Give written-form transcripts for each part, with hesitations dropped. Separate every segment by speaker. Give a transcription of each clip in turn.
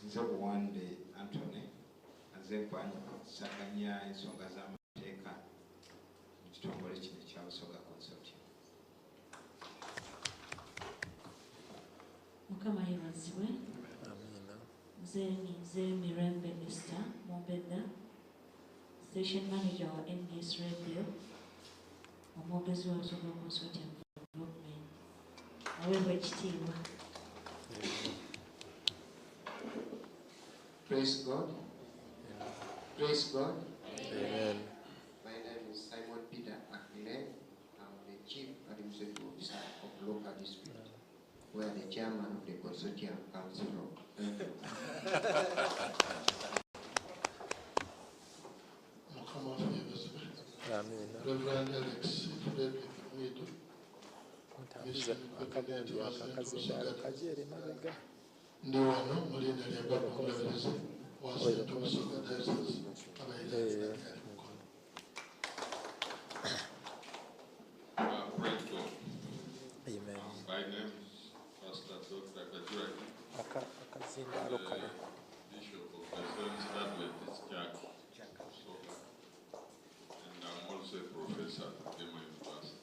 Speaker 1: Nze Buwande Anthony nga nze nkwasaganya ensonga z'amateeka mu kitongole kino ekya Busoga Consortium.
Speaker 2: Mukama yebazibwe.
Speaker 3: Amiina.
Speaker 2: Nze ninze Mirembe Esther Mumbedda, Station Manager wa NBS Radio, omwogezi wa Busoga Consortium for Development. Aweebwa ekitiibwa.
Speaker 4: Praise God. Praise God.
Speaker 3: Amen.
Speaker 4: My name is Simon Peter Akile. I'm the Chief Administrative Officer of Local District, where the chairman of the consortium comes from. Thank you.
Speaker 5: Mukama waffe yebazibwe.
Speaker 3: Amiina.
Speaker 5: Reverend Alex Frederick Mwidu,
Speaker 3: Mutambuze akagundi ako akazindaalo kajeere mabega.
Speaker 5: Ndi wano mu linnya lya Baba Omulabirizi wa Central Busoga Diocese, abayizi ali Mukono.
Speaker 6: Praise God.
Speaker 3: Amen.
Speaker 6: My name is Pastor Dr. Kajuraki,
Speaker 3: Aka akazindaalo kale.
Speaker 6: Bishop of the Seventh Adventist Church, Busoga, and I'm also a professor at Demo University.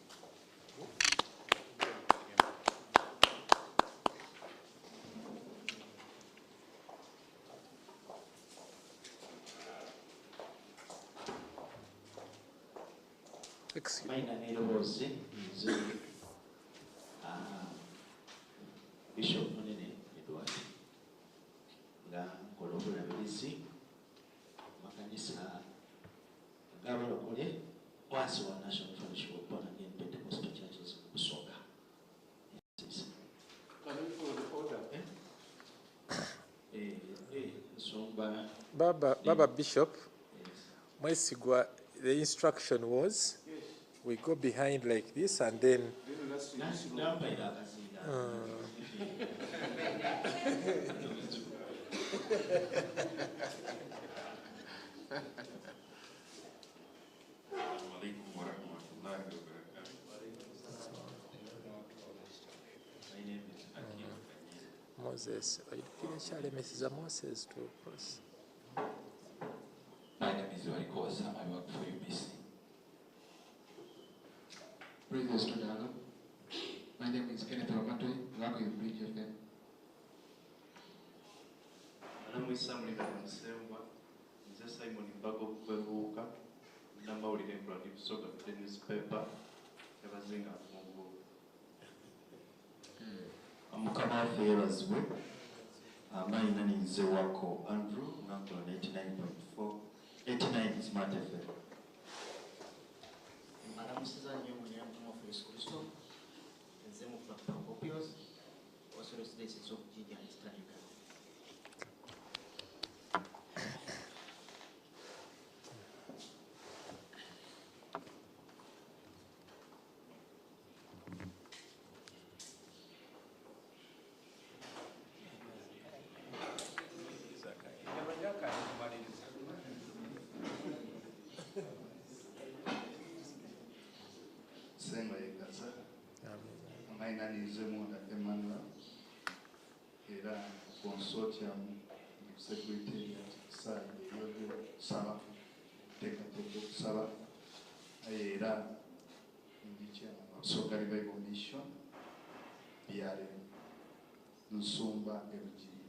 Speaker 3: Excuse.
Speaker 7: Mayina n'eroboozi nze Bishop Munene Edward nga nkola obulabirizi mu makanisa ag'abalokole wansi wa National Fellowship of Born Again Pentecostal Churches mu Busoga.
Speaker 8: Can we follow the order?
Speaker 7: Eh, eh, nsumba
Speaker 3: Baba Bishop,
Speaker 7: Yes.
Speaker 3: Mwesigwa, the instruction was we go behind like this and then
Speaker 8: Then last week,
Speaker 7: Nampaire akazinda.
Speaker 6: Assalamu alaikum wa rahmatullahi wa barakatuh. My name is Hakim Kanyere.
Speaker 3: Moses, ojjukira ekyalemeseza Moses to cross.
Speaker 9: My name is Wariko Osama. I work for UBC.
Speaker 4: Praise the Lord. My name is Kenneth Wamatwe, work with Bridge FM.
Speaker 8: Alamwisa Mulina Musengwa, nze Simon Mbago okuva e nnamawulire enkola ndi Busoga Today newspaper yabazinga Mungu.
Speaker 10: Mukama waffe yeebazibwe. Amayina ni nze Wako Andrew nga nkola 89.4 89 Smart FM.
Speaker 11: Mbalamusiza nnyo mu linnya Mukama waffe Yesu Kristo. Nze Mufa Procopius, Orthodox Diocese of Jinja, Eastern Uganda.
Speaker 12: Senga Yegaza.
Speaker 3: Amiina.
Speaker 12: Amayina ninze Mwenda Emmanuel era consortium secretariat side ey'okusaba teekateeka okusaba aye era ndi chairman wa Busoga Revival Mission BRM nsumba e Bugiri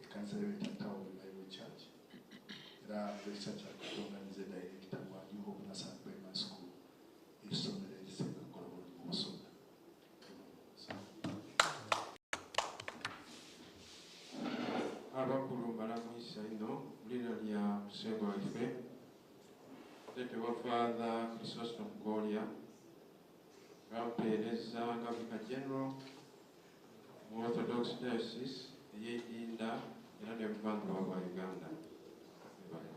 Speaker 12: ekkanisa yebeeta Town Revival Church era research Katonda nze director wa New Hope Nursery Primary School essomero erisinga okukola bulungi mu Busoga.
Speaker 13: Abakulu mbalamwisa ino mu linnya lya Musengwa waife ndeetebwa Father Chrysostom Golia nga mpeereza nga Vicar General mu Orthodox Diocese ey'Idinda era ne Buvanjuba bwa Uganda. Mwebale.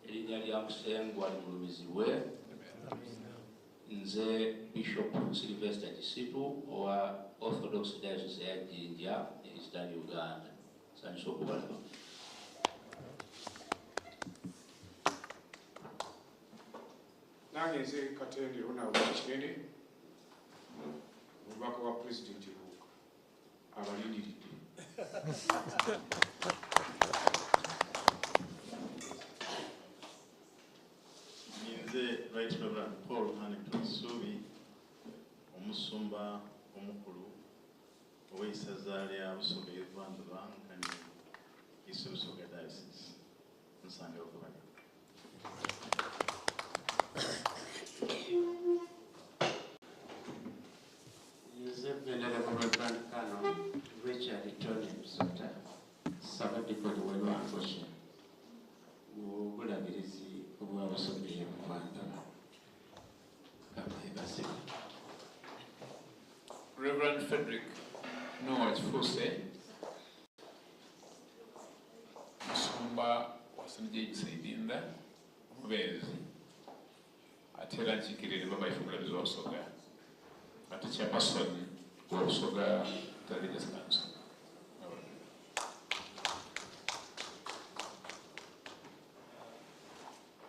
Speaker 7: Erinnya lya Musengwa ligulumizibwe. Nze Bishop Sylvester Kisitu owa Orthodox Diocese eya Jinja ne Eastern Uganda. Nsanyusa okubalaba.
Speaker 13: Nange nze Katende Ronald Kinene, omubaka
Speaker 14: Pulezidenti Luuka abalindiridde.
Speaker 10: Ninze Right Reverend Paul Hannington Ssuubi, omusumba omukulu ow'eisaza lya Busoga ey'Ebuvandhuba nkani East Busoga Diocese. Nsangira okubali.
Speaker 15: Nze Venerable Reverend Canon Richard Tony Musota, Ssabadikoni w'e Lwangosha mu bulabirizi obwa Busoga ey'e Buvandhuba. Mukama yebazibwe.
Speaker 9: Reverend Frederick Noah Kifuuse, musumba wa St. James Idinda, omubeezi, ate era nkiikirire baba ife omulabizi wa Busoga, ate chairperson wa Busoga Religious Council.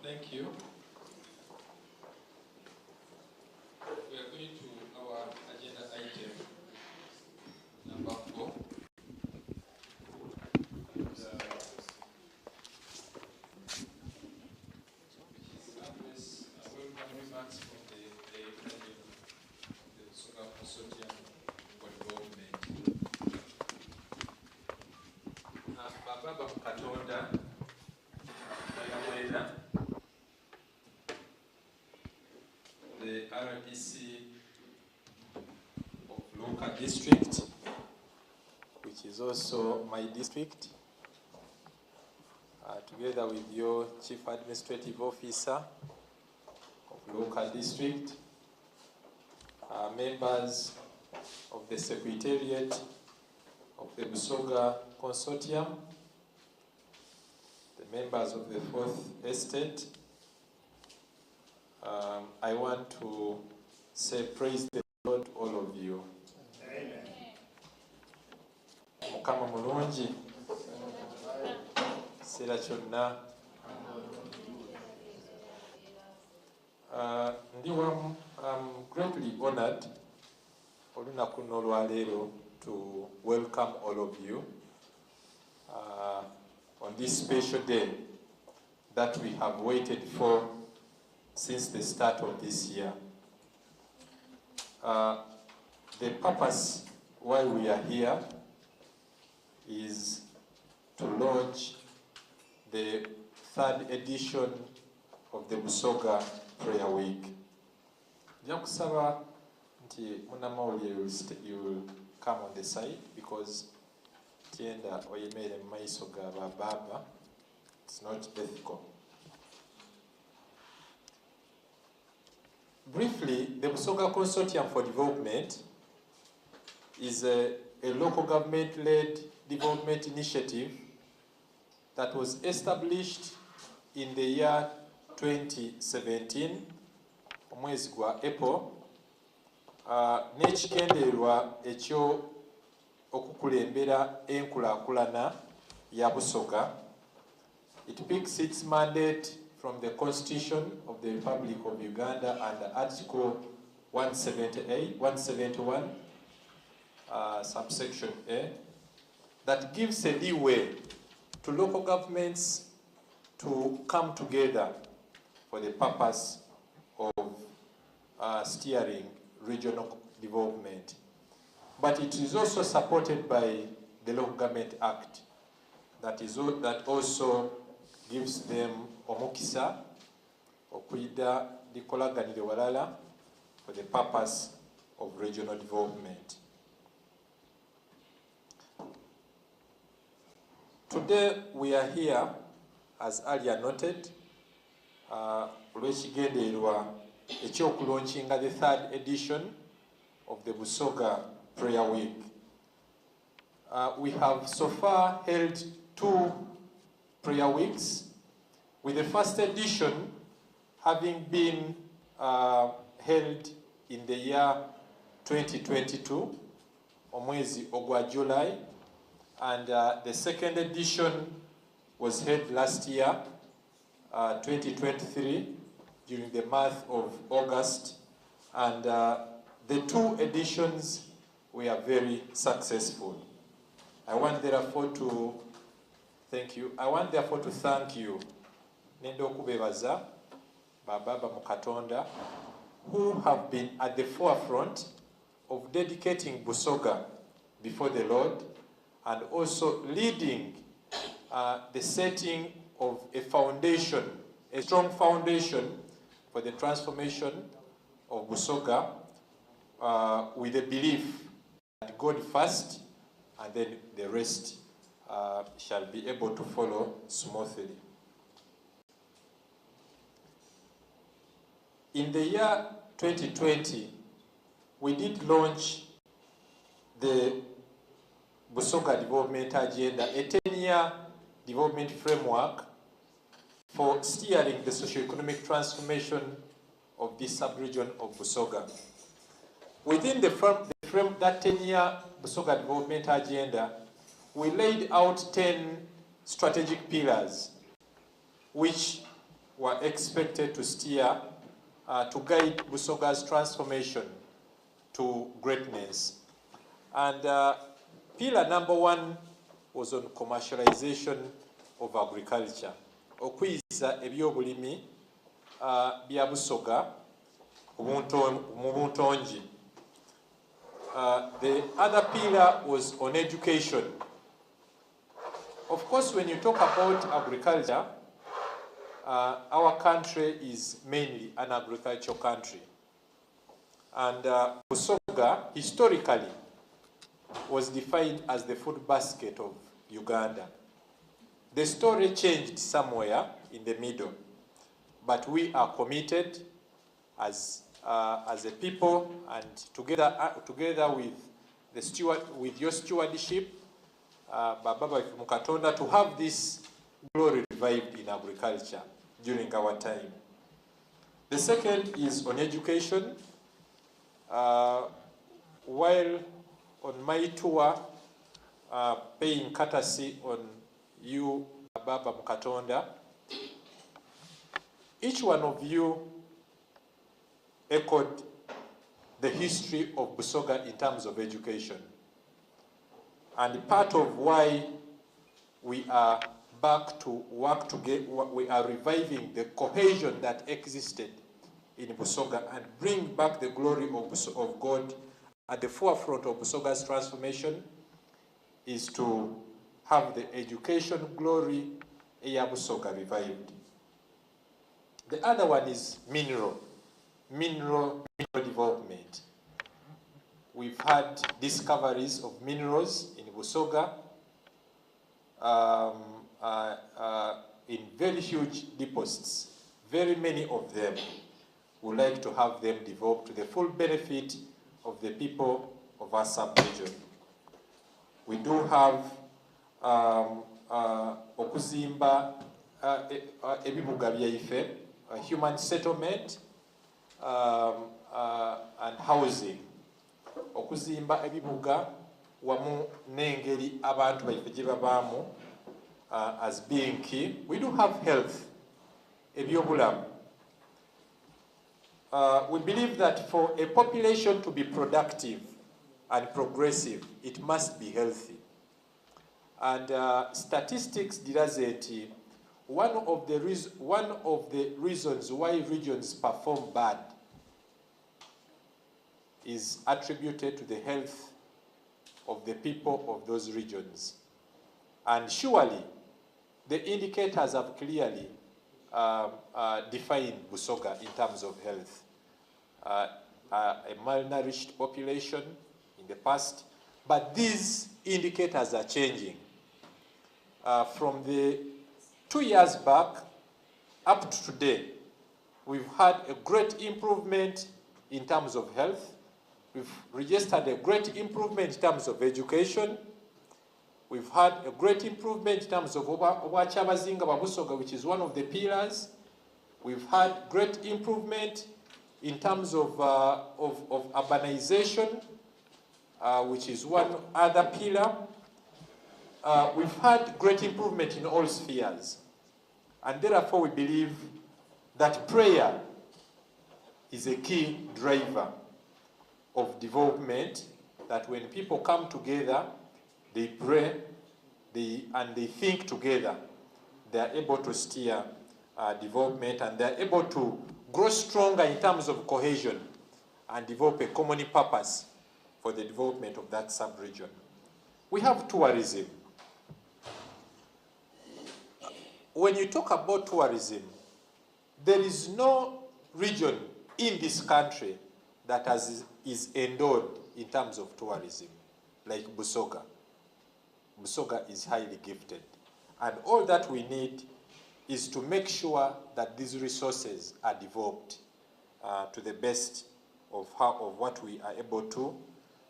Speaker 3: Thank you. We are going to our agenda item number 4. And, which is address welcome remarks from the Director General of the Busoga Consortium for Development. Baba Katonda, Mwena, the RDC of Luuka District, which is also my district, together with your Chief Administrative Officer of Luuka District, members of the Secretariat of the Busoga Consortium, the members of the Fourth Estate, I want to say praise the Lord, all of you. Mukama mulungi kiseera kyonna. Ndi wamu, I'm greatly honored olunaku luno olwaleero to welcome all of you on this special day that we have waited for since the start of this year. The purpose why we are here is to launch the third edition of the Busoga Prayer Week. Nja kusaba nti munnamawulire you will come on the side because tyenda oyemere mu maiso ga ba baba. It's not ethical. Briefly, the Busoga Consortium for Development is a local government-led development initiative that was established in the year 2017, omwezi gwa April, n'ekigendererwa ekyo okukulembera enkulaakulana ya Busoga. It picks its mandate from the Constitution of the Republic of Uganda under Article 178, 171, subsection A, that gives a leeway to local governments to come together for the purpose of steering regional development. But it is also supported by the Local Government Act that also gives them omukisa okuyida likolaganire walala for the purpose of regional development. Today we are here, as earlier noted, olw'ekigendererwa ekyokulaunchinga the third edition of the Busoga Prayer Week. We have so far held 2 prayer weeks, with the first edition having been held in the year 2022, omwezi ogwa July, and the second edition was held last year, 2023, during the month of August, and the 2 editions were were very successful. I want therefore to thank you. I want therefore to thank you. Nenda okubebaza bababa mu Katonda who have been at the forefront of dedicating Busoga before the Lord and also leading the setting of a foundation, a strong foundation for the transformation of Busoga with the belief that God first and then the rest shall be able to follow smoothly. In the year 2020, we did launch the Busoga Development Agenda, a 10-year development framework for steering the socio-economic transformation of this sub-region of Busoga. Within that 10-year Busoga Development Agenda, we laid out 10 strategic pillars which were expected to steer, to guide Busoga's transformation to greatness. And pillar number 1 was on commercialization of agriculture. Okwiza ebyobulimi bya Busoga mu buntongi. The other pillar was on education. Of course, when you talk about agriculture, our country is mainly an agricultural country. And Busoga, historically, was defined as the food basket of Uganda. The story changed somewhere in the middle, but we are committed as a people and together with the steward, with your stewardship, Baba Mukatonda, to have this glory revived in agriculture during our time. The second is on education. While on my tour, paying courtesy on you, Baba Mukatonda, each one of you echoed the history of Busoga in terms of education. And part of why we are back to work together, we are reviving the cohesion that existed in Busoga and bring back the glory of God at the forefront of Busoga's transformation is to have the education glory eya Busoga revived. The other one is mineral development. We've had discoveries of minerals in Busoga in very huge deposits, very many of them. We would like to have them developed to the full benefit of the people of our sub-region. We do have okuzimba ebibuga byaife, human settlement and housing. Okuzimba ebibuga wamu n'engeri abantu baife gye babaamu as being key. We do have health, ebyobulamu. We believe that for a population to be productive and progressive, it must be healthy. And statistics diraze one of the reasons why regions perform bad is attributed to the health of the people of those regions. And surely, the indicators have clearly defined Busoga in terms of health. A malnourished population in the past, but these indicators are changing. From the 2 years back up to today, we've had a great improvement in terms of health. We've registered a great improvement in terms of education. We've had a great improvement in terms of Obwakyabazinga bwa Busoga, which is one of the pillars. We've had great improvement in terms of urbanization, which is one other pillar. We've had great improvement in all spheres. And therefore we believe that prayer is a key driver of development that when people come together, they pray they, and they think together, they are able to steer development and they are able to grow stronger in terms of cohesion and develop a common purpose for the development of that sub-region. We have tourism. When you talk about tourism, there is no region in this country that is endowed in terms of tourism, like Busoga. Busoga is highly gifted. And all that we need is to make sure that these resources are developed to the best of what we are able to,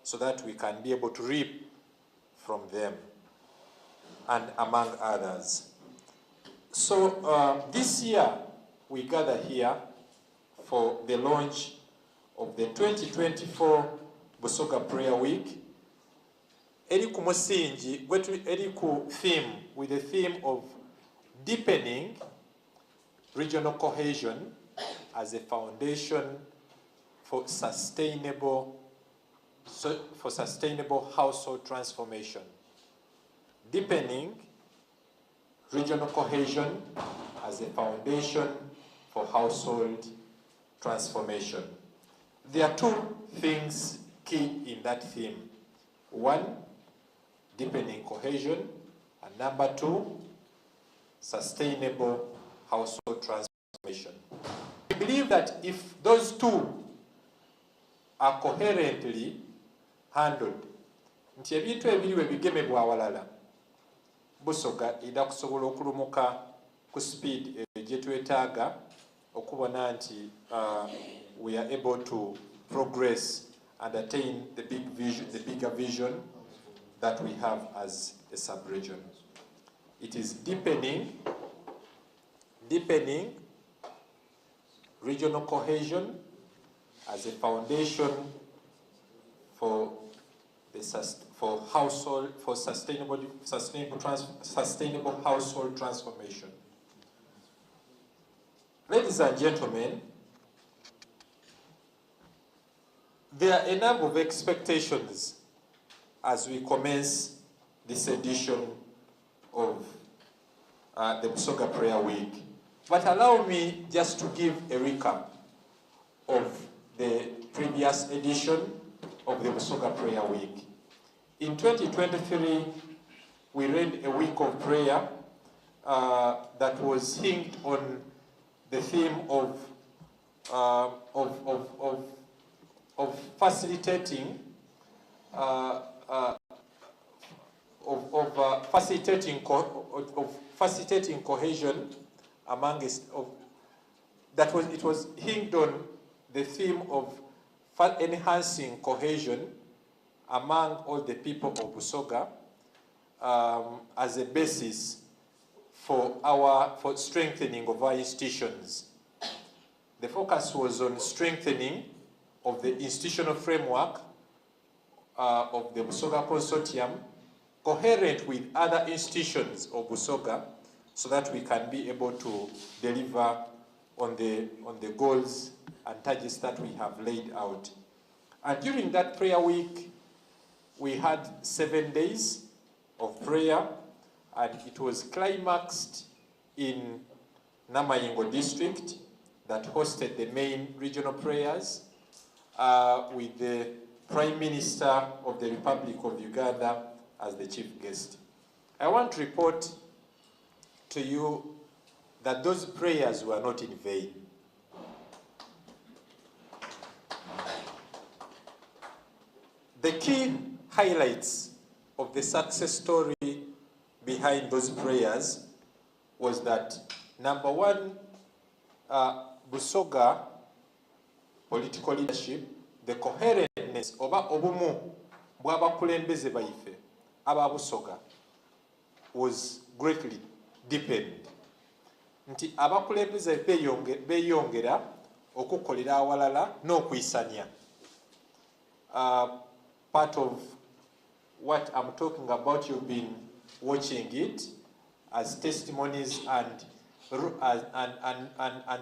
Speaker 3: so that we can be able to reap from them, and among others. So this year, we gather here for the launch of the 2024 Busoga Prayer Week. Eri ku musingi, eri ku theme, with the theme of deepening regional cohesion as a foundation for sustainable household transformation. Deepening regional cohesion as a foundation for household transformation. There are two things key in that theme. One, deepening cohesion, and number two, sustainable household transformation. We believe that if those two are coherently handled, nti ebintu ebiri bwe bigemebwa awalala, Busoga erina kusobola okulumuka ku speed gye twetaaga okubona nti we are able to progress and attain the big vision, the bigger vision that we have as a sub-region. It is deepening regional cohesion as a foundation for household, for sustainable, sustainable, trans, sustainable household transformation. Ladies and gentlemen, there are a number of expectations as we commence this edition of the Busoga Prayer Week. But allow me just to give a recap of the previous edition of the Busoga Prayer Week. In 2023, we ran a week of prayer that was hinged on the theme of facilitating, of facilitating of facilitating cohesion among of, that was, it was hinged on the theme of enhancing cohesion among all the people of Busoga as a basis for strengthening of our institutions. The focus was on strengthening of the institutional framework of the Busoga Consortium, coherent with other institutions of Busoga, so that we can be able to deliver on the goals and targets that we have laid out. And during that prayer week, we had 7 days of prayer, and it was climaxed in Namayingo district that hosted the main regional prayers with the Prime Minister of the Republic of Uganda as the chief guest. I want to report to you that those prayers were not in vain. The key highlights of the success story behind those prayers was that, number one, Busoga political leadership, the coherentness oba obumu bw'abakulembeze baife aba Busoga was greatly deepened. Nti abakulembeze beeyongera okukolera awalala n'okwisanya. Part of what I'm talking about, you've been watching it as testimonies and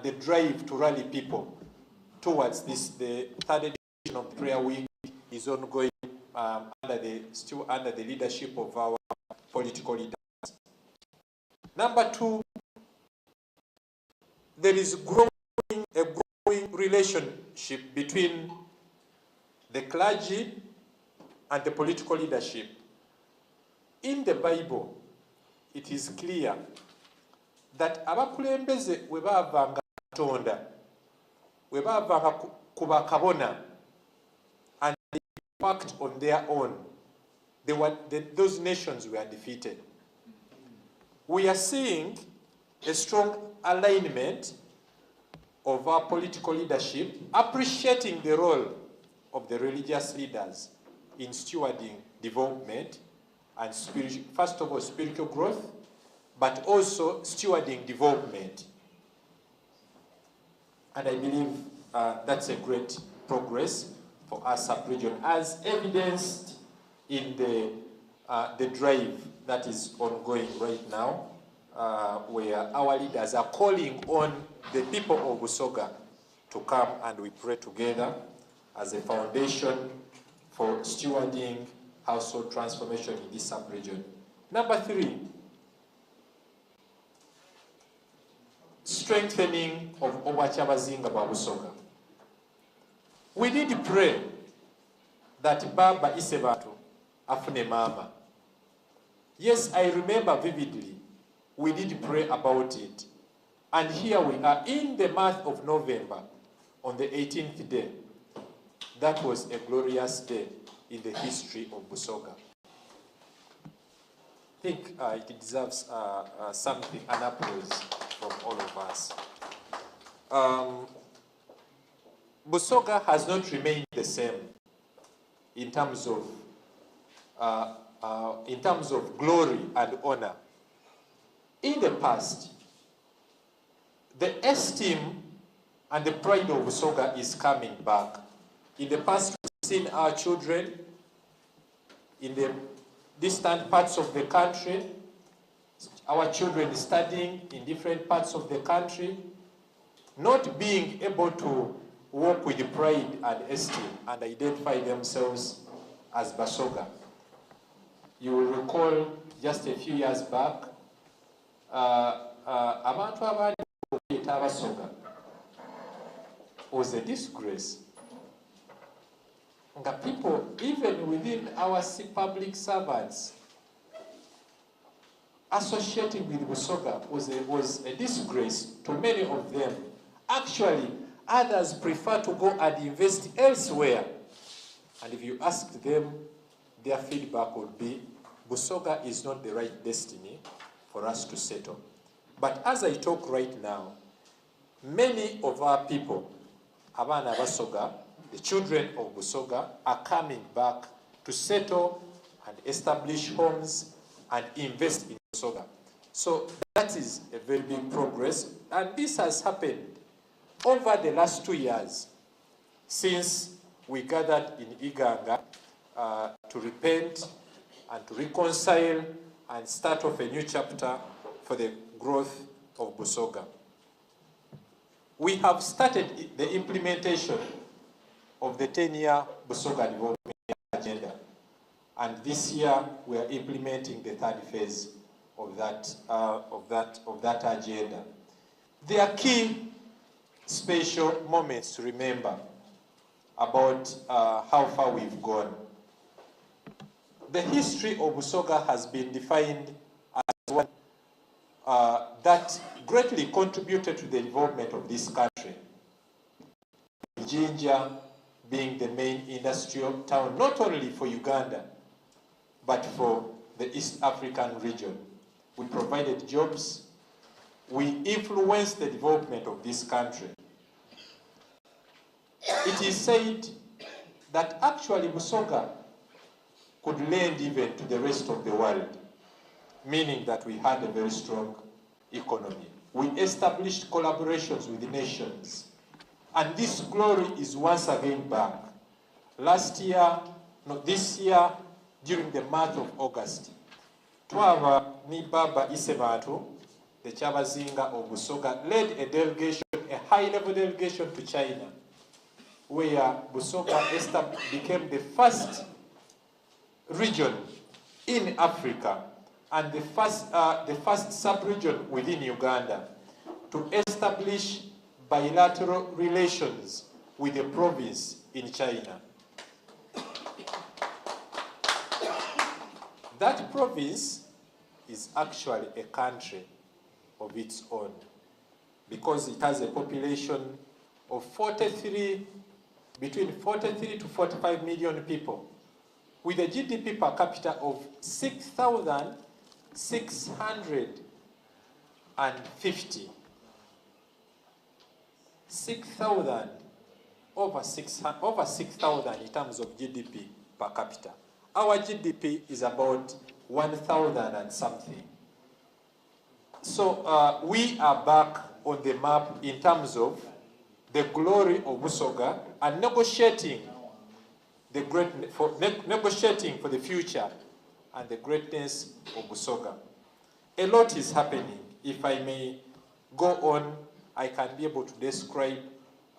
Speaker 3: the drive to rally people towards this. The third edition of Prayer Week is ongoing under the, still under the leadership of our political leaders. Number two, there is growing, a growing relationship between the clergy and the political leadership. In the Bible, it is clear that abakulembeze we baavanga Katonda, we baavanga ku bakabona, and they worked on their own, those nations were defeated. We are seeing a strong alignment of our political leadership, appreciating the role of the religious leaders in stewarding development and spiritual, first of all, spiritual growth, but also stewarding development. And I believe that's a great progress for our sub-region, as evidenced in the drive that is ongoing right now, where our leaders are calling on the people of Busoga to come and we pray together as a foundation for stewarding household transformation in this sub-region. Number three, strengthening of Obwakyabazinga bwa Busoga. We did pray that Baba Isebantu afune mama. Yes, I remember vividly, we did pray about it. And here we are in the month of November, on the 18th day. That was a glorious day in the history of Busoga. I think it deserves something, an applause from all of us. Busoga has not remained the same in terms of glory and honor. In the past, the esteem and the pride of Busoga is coming back. In the past, we've seen our children in the distant parts of the country, our children studying in different parts of the country, not being able to walk with pride and esteem and identify themselves as Basoga. You will recall just a few years back, abantu abaali okuyita Abasoga was a disgrace. Nga people, even within our public servants, associating with Busoga was a disgrace to many of them. Actually, others prefer to go and invest elsewhere. And if you ask them, their feedback would be, Busoga is not the right destiny for us to settle. But as I talk right now, many of our people, abaana Basoga, the children of Busoga, are coming back to settle and establish homes and invest in Busoga. So that is a very big progress. And this has happened over the last 2 years since we gathered in Iganga to repent and to reconcile and start off a new chapter for the growth of Busoga. We have started the implementation of the 10-year Busoga Development Agenda. And this year, we are implementing the third phase of that agenda. There are key special moments to remember about how far we've gone. The history of Busoga has been defined as one that greatly contributed to the development of this country. Jinja being the main industrial town, not only for Uganda, but for the East African region. We provided jobs, we influenced the development of this country. It is said that actually Busoga could lend even to the rest of the world, meaning that we had a very strong economy. We established collaborations with the nations, and this glory is once again back. Last year, no, this year, during the month of August, twaba ni Baba Isebantu, the Kyabazinga of Busoga, led a delegation, a high-level delegation to China, where Busoga became the first region in Africa and the first, uh, the first sub-region within Uganda to establish bilateral relations with a province in China. That province is actually a country of its own because it has a population of 43, between 43 to 45 million people, with a GDP per capita of 6,650. 6,000, over 6,000 over 6, in terms of GDP per capita. Our GDP is about 1,000 and something. So uh, we are back on the map in terms of the glory of Busoga and negotiating the great for ne negotiating for the future and the greatness of Busoga. A lot is happening. If I may go on, I can be able to describe,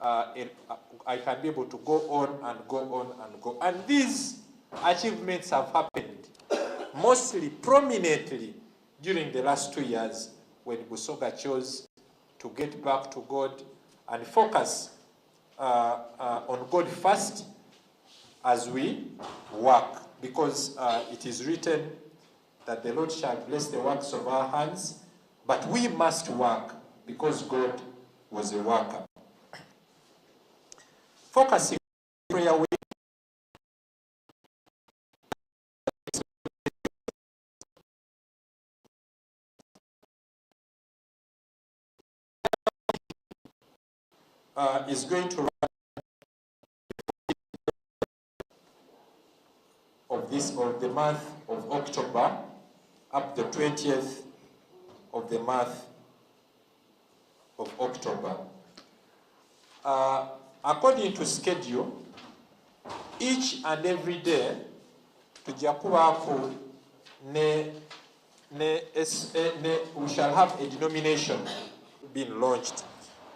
Speaker 3: uh, uh, I can be able to go on and go on and go. And these achievements have happened mostly prominently during the last two years when Busoga chose to get back to God and focus uh, uh, on God first as we work. Because uh, it is written that the Lord shall bless the works of our hands, but we must work because God was a worker. Focusing prayer week uh, is going to run of this of the month of October up the 20th of the month of October. Uh, according to schedule, each and every day tujja kubaako ne, ne, eh, ne, we shall have a denomination being launched.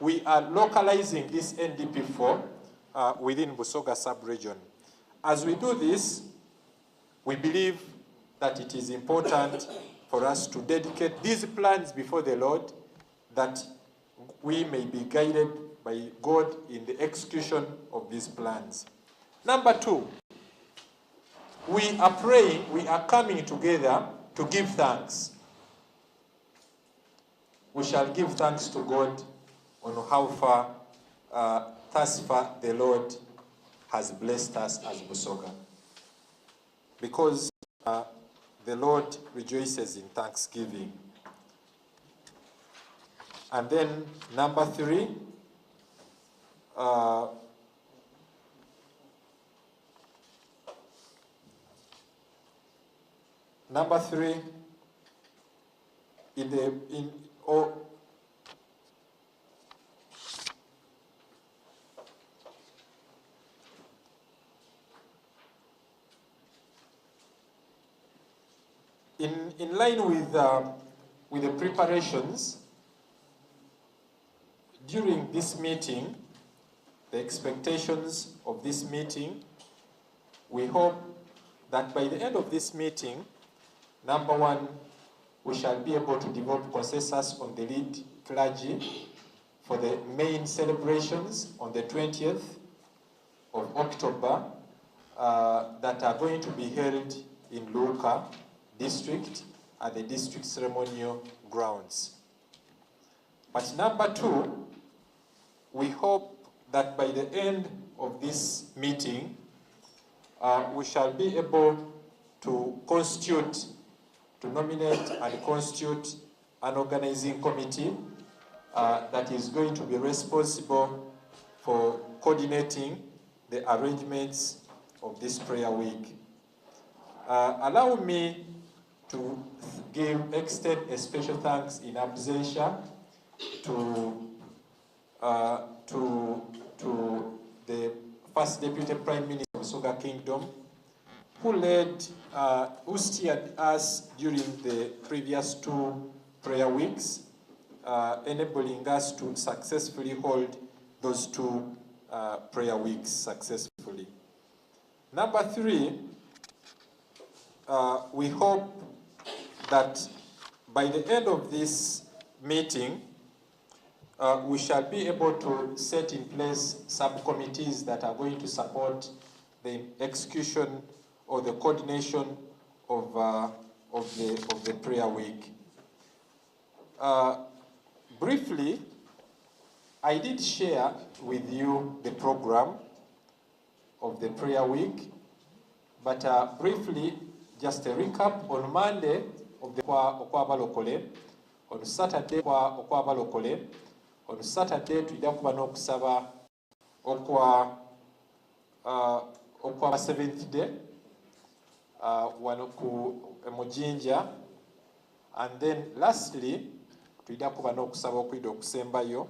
Speaker 3: We are localizing this NDP4 uh, within Busoga sub-region. As we do this, we believe that it is important for us to dedicate these plans before the Lord that we may be guided by God in the execution of these plans. Number two, we are praying, we are coming together to give thanks. We shall give thanks to God on how far, uh, thus far, the Lord has blessed us as Busoga. Because uh, the Lord rejoices in thanksgiving. And then number three, uh, number three, in the in or in, in line with, uh, with the preparations, during this meeting, the expectations of this meeting, we hope that by the end of this meeting, number one, we shall be able to develop consensus on the lead clergy for the main celebrations on the 20th of October uh, that are going to be held in Luuka district at the district ceremonial grounds. But number two, we hope that by the end of this meeting, uh, we shall be able to constitute, to nominate and constitute an organizing committee uh, that is going to be responsible for coordinating the arrangements of this prayer week. Uh, allow me to give extend a special thanks in absentia to, uh, to, to the first Deputy Prime Minister of Soga Kingdom, who led, uh, who steered us during the previous two prayer weeks, uh, enabling us to successfully hold those two uh, prayer weeks successfully. Number three, We hope that by the end of this meeting, we shall be able to set in place subcommittees that are going to support the execution or the coordination of the prayer week. Briefly, I did share with you the program of the prayer week, but briefly, just a recap. On Monday of the okwabalokole, on Saturday okwabalokole, on Saturday tujja kuba n'okusaba okwa seventh day wano ku mu Jinja, and then lastly tujja kuba n'okusaba okwida okusembayo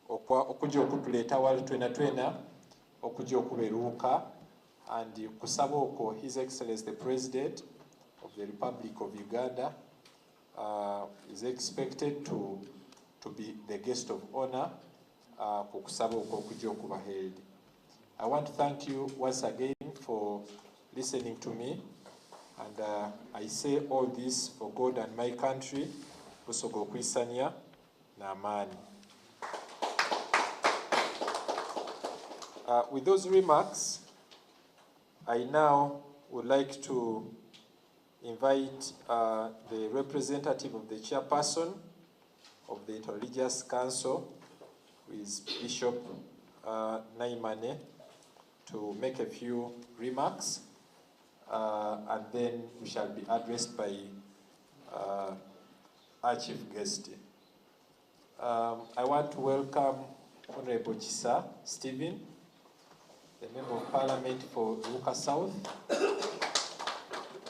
Speaker 3: okujja okutuleeta wali twena twena okujja okuberuuka. And kusaba okwo, His Excellency the President of the Republic of Uganda is expected to be the guest of honor ku kusaba okwo okujja okuba held. I want to thank you once again for listening to me, and I say all this for God and my country. Busoga okwisanya n'amaanyi. With those remarks, I now would like to invite the representative of the chairperson of the Interreligious Council, who is Bishop Naimane, to make a few remarks, and then we shall be addressed by our chief guest. I want to welcome Honorable Kisa Stephen, the Member of Parliament for Luuka South,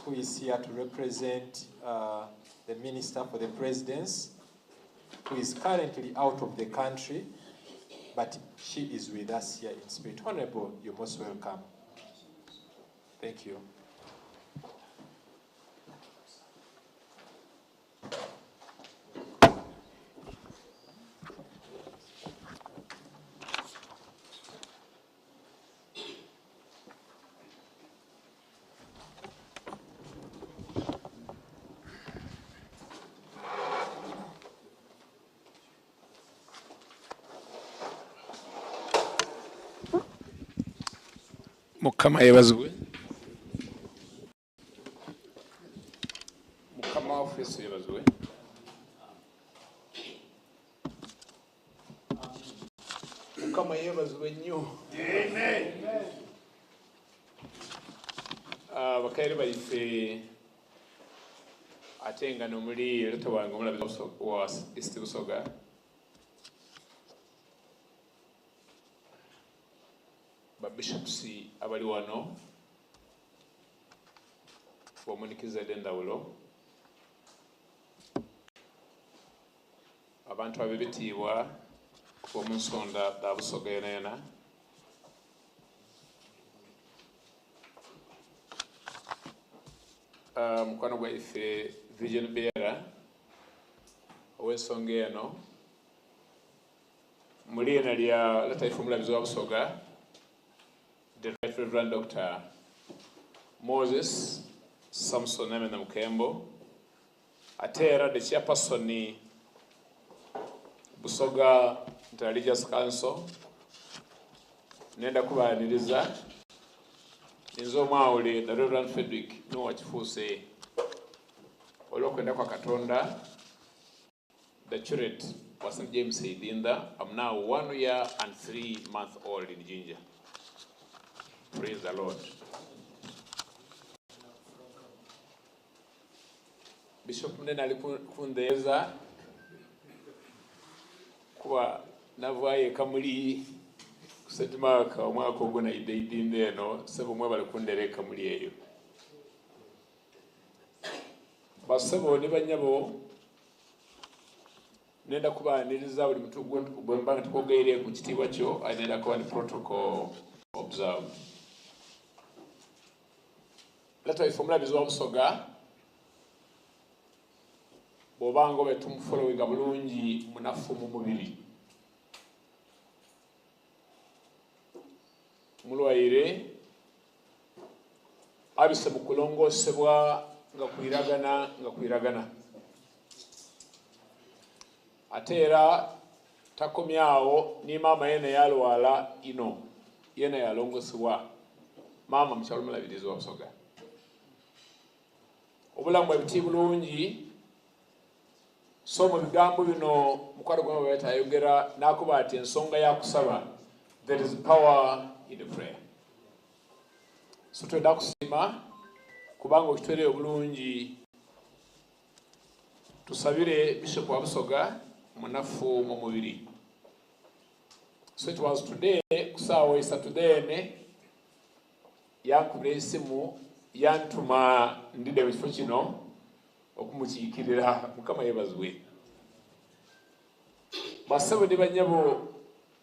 Speaker 3: who is here to represent the Minister for the Presidency, who is currently out of the country, but she is with us here in spirit. Honorable, you're most welcome. Thank you.
Speaker 9: Mukama yeebazibwe. Mukama waffe Yesu yeebazibwe. Mukama yeebazibwe nnyo. Ah, bakaire baife, ate nga nomuli leta wange omulabizi wa East Busoga, babishops abali wano bomunikiza ed'endawulo, abantu ab'ebitiibwa kuva mu nsonda dha Busoga yona yona, mukwano gwaife Vision Bearer ow'ensonga eno, mu liina lya lataife omulabizi wa Busoga, the Right Reverend Dr. Moses Samson Namena Mukembo, ate era the chairperson Busoga Interreligious Council, nenda kubaaniriza nze omwawule the Reverend Frederick Noah Kifuuse, olw'okwenda kwa Katonda the curate wa St. James Idinda. I'm now 1 year and 3 month old in Jinja. Praise the Lord. Bishop Munene ali kundeeza kuba navaayo ekamuli ku St. Mark omwaka ogwo naidde Idinda eno. Sebo, mwebale kundeera ekamuli eyo. Basebo ne banyabo, nenda kubaaniriza buli muntu bwe mba nga tukwogeire ku kitiibwa kyo, nenda kuba ni protocol observed. Lata ife omulabizi wa Busoga, bw'obanga obe tumufollowinga bulungi, munafu mu mubiri, mulwaire. Abise mu kulongoosebwa nga kwiragana nga kwiragana. Ate era takomye agho ni maama yeena yalwala inho yeena yalongosebwa. Maama mukyala omulabirizi wa Busoga. Obulamu bwe buti bulungi so mu bigambo bino mukwano gwange bwe ayogera n'akoba ati ensonga ya kusaba there is power in the prayer. So twenda kusiima kubanga okitwereyo bulungi tusabire Bishop wa Busoga munafu mu mubiri. So it was today kusaawa isatu dheene yankubira esimu yantuma ndidhe mu kifo kino okumukiikirira. Mukama yebazibwe. Bassebo ni banyabo.